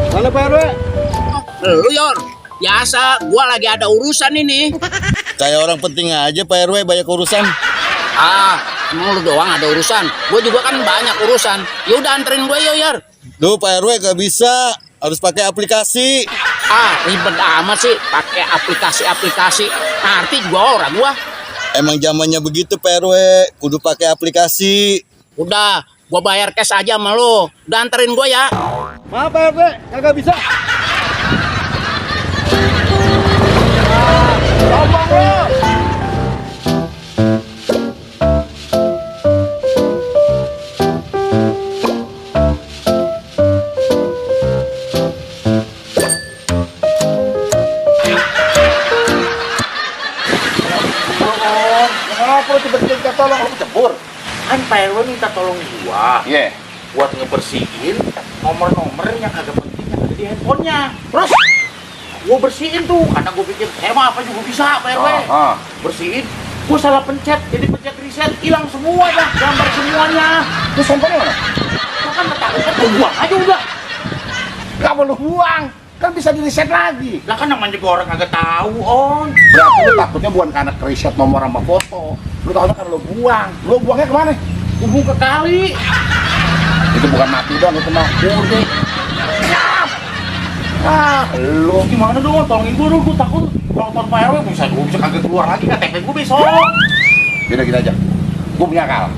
Mana Pak RW? Lu Yor, biasa gua lagi ada urusan ini. Kayak orang penting aja Pak RW, banyak urusan. Emang lu doang ada urusan? Gua juga kan banyak urusan. Ya udah anterin gue Yor. Duh Pak RW gak bisa, harus pakai aplikasi. Ribet amat sih pakai aplikasi. Ngerti gua orang gua. Emang zamannya begitu Pak RW, kudu pakai aplikasi. Udah, gua bayar cash aja sama lu. Udah anterin gua ya. Maaf Pak RW, kagak bisa. Sombong lu. Kenapa lu tiba-tiba minta tolong? Lu cebur. Kan Pak RW minta tolong gua Iya. buat ngebersihin nomor-nomor yang agak penting yang ada di handphonenya. Terus gua bersihin tuh karena gua pikir mah apa juga bisa Pak RW. Bersihin, gua salah pencet, jadi pencet reset, hilang semua dah gambar semuanya. Terus handphonenya mana? Gua kan takutnya gua buang aja udah. Gak perlu buang, kan bisa di reset lagi. Lah kan namanya juga orang kagak tahu on. Berarti lu takutnya bukan karena reset nomor sama foto. Lu takutnya karena lu buang. Lu buangnya kemana? Gua buang ke kali. Itu bukan mati dong, itu mah udah. Lu gimana dong? Tolongin gua dong, gua takut nonton Pak RW bisa kagak keluar lagi KTP gua besok. Beda gini aja. Gue punya akal.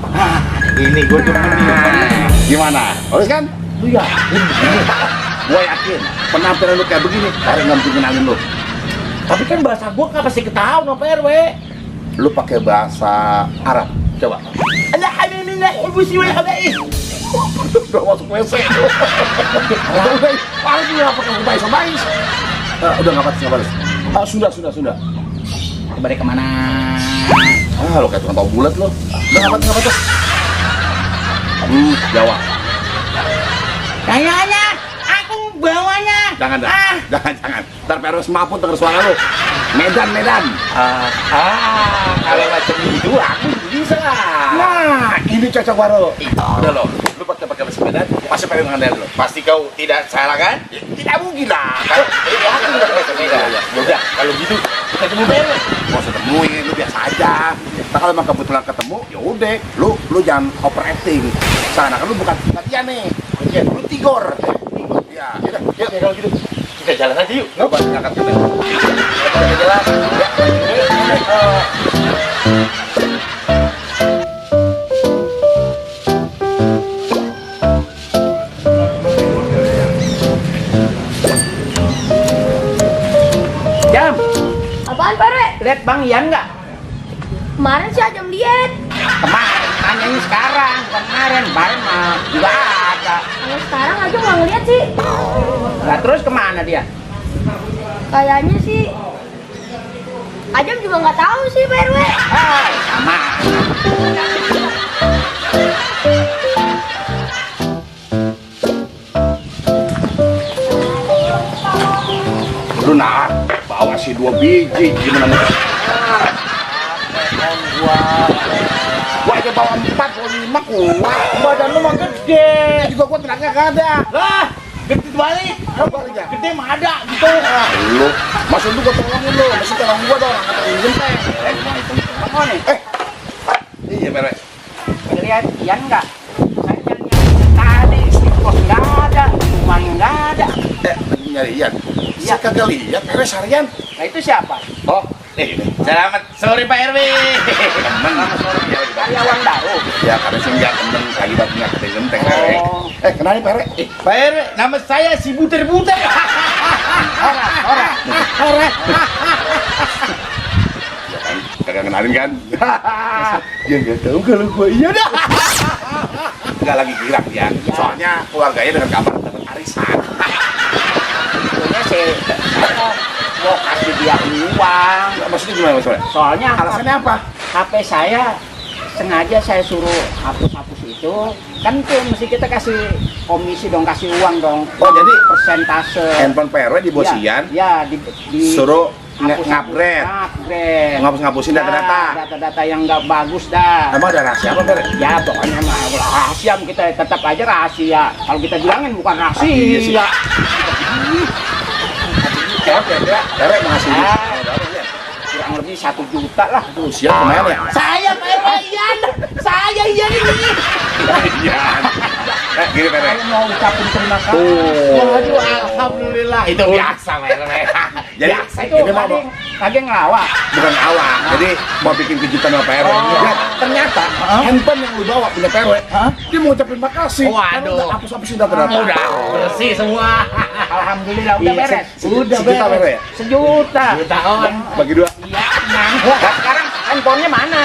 Ini gua demen nih. Gimana? Harus kan? Lu ya. Gue yakin penampilan lu kayak begini, Tarik nggak mungkin kenalin lu. Tapi kan bahasa gua kan pasti ketahuan sama Pak RW. Lu pakai bahasa Arab. Coba. Alhamdulillah, ibu sih Udah masuk WC. Udah, lagi apa kamu baik. Udah nggak batas. Sudah. Kembali kemana? Lo kayak tukang tahu bulat lo. Udah nggak batas. Jawa. Kayaknya aku bawanya. Jangan. Ntar Peros mapun denger suara lu. Medan. Kalau macam itu aku bisa. Nah, ini cocok baru. Udah lo, lu pakai bahasa Medan, pasti pakai ngandel lo. Pasti kau tidak salah kan? Tidak mungkin lah. Kalau ini aku udah pakai bahasa Medan. Udah, kalau gitu kita ketemu BW. Gak usah temuin, lu biasa aja. Nah, kalau emang kebetulan ketemu, ya udah, lu jangan overacting. Sana kan lu bukan latihan nih. Ya, lu tigor. Ya, yuk kalau gitu. Kita jalan aja yuk. Nggak bakal ngangkat kamera. Kita jalan. Jam, Apaan Pak RW? lihat Bang Ian nggak? Kemarin sih Ajam lihat. Kemarin, tanyanya sekarang, bukan kemarin mah juga ada. Kalau sekarang Ajam nggak ngeliat sih. Lah terus kemana dia? Kayaknya sih Ajam juga nggak tahu sih Pak RW. Sama. Lu bawa si 2 biji gimana nih? Gua aja bawa 4 atau 5 kuat. Badan lu mah gede. Juga gua tenaganya gak ada. Lah, gede balik. Baliknya. Gede mah ada gitu. Lu, maksud lu gua tolongin lu, masih tolong gua dong, ngatain genteng. Apa nih? Iya, Mere. Lihat Ian nggak? Saya nyari tadi, kos nggak ada, rumah nggak ada. Lagi nyari Ian. Iya, kagak lihat, Mere seharian. Nah itu siapa? Oh, ini. Selamat sore Pak RW. Temen. Ya, Karyawan baru. ya karena sih nggak temen lagi batu ngatain genteng, Mere. Oh. Kenalin, Mere. Pak RW, nama saya si Buter-Buter. Orang. Ya kan, kagak kenalin kan? Dia nggak tahu kalau gua iya dah. Nggak lagi girang ya. Soalnya keluarganya dengan kabar dapat arisan. Sebetulnya sih, saya mau kasih mafia uang. Maksudnya gimana maksudnya? Soalnya Alasannya apa? HP saya sengaja saya suruh hapus-hapus itu. Kan tuh mesti kita kasih komisi dong, kasih uang dong. Oh, jadi persentase. handphone PRW di Bosian Ya, di suruh hapus- ngupgrade, Upgrade. ngapus-ngapusin data-data. Data-data yang nggak bagus dah. Emang ada rahasia apa, Per? Ya pokoknya mah rahasia, kita tetap aja rahasia. Kalau kita bilangin bukan Iya sih. rahasia. PRW mengasih Ah, kurang lebih 1 juta lah. Tuh, siap lumayan ya? Saya Pak RW, Ian. Saya Ian ini. Iya. Gini, Per. Saya mau ucapin terima kasih. Tuh. Waduh, alhamdulillah. Itu biasa Pak RW. Jadi, Biasa itu ini mau lagi ngelawak. bukan awak. Jadi mau bikin kejutan sama PRW. Oh. Ya, ternyata handphone yang lu bawa punya PRW, dia mau ucapin makasih. Waduh. Karena udah hapus-hapusin data-data. Udah bersih semua. Alhamdulillah udah Iya, beres. udah sejuta, Per, ya? Sejuta. Jutaan. Bagi dua. Iya, nah. Sekarang handphonenya mana?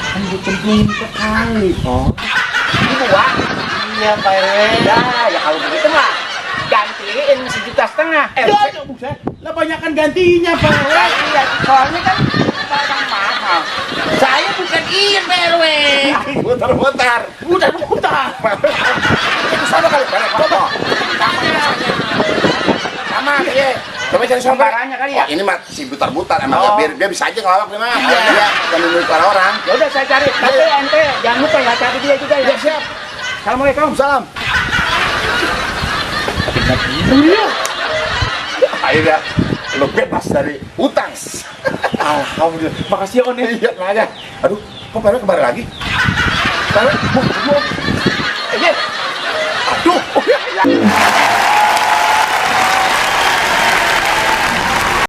Kan gue cemplungin ke kali. Oh. Ini buat. Iya Pak RW. Ya kalau begitu mah gantiin 1,5 juta. Lah banyakan gantinya Pak RW. Iya, soalnya kan barang mahal. Saya bukan Ian Pak RW. Mutar-mutar. Mutar-mutar. Itu sama kali, Per. Coba. Sama dia. Coba cari sumber. Gambarannya kali ya? Oh, ini mah si butar-butar emang Oh. biar dia bisa aja ngelawak nih mah. Iya. Dia kan menurut para orang. Ya udah saya cari. Tapi ente jangan lupa ya cari dia juga ya. Ya, siap. Assalamualaikum. Salam. Akhirnya lo bebas dari hutang. Alhamdulillah. Makasih ya On ya. Iya, aja. Aduh, kok PRW kemarin lagi? PRW, bu. Aduh.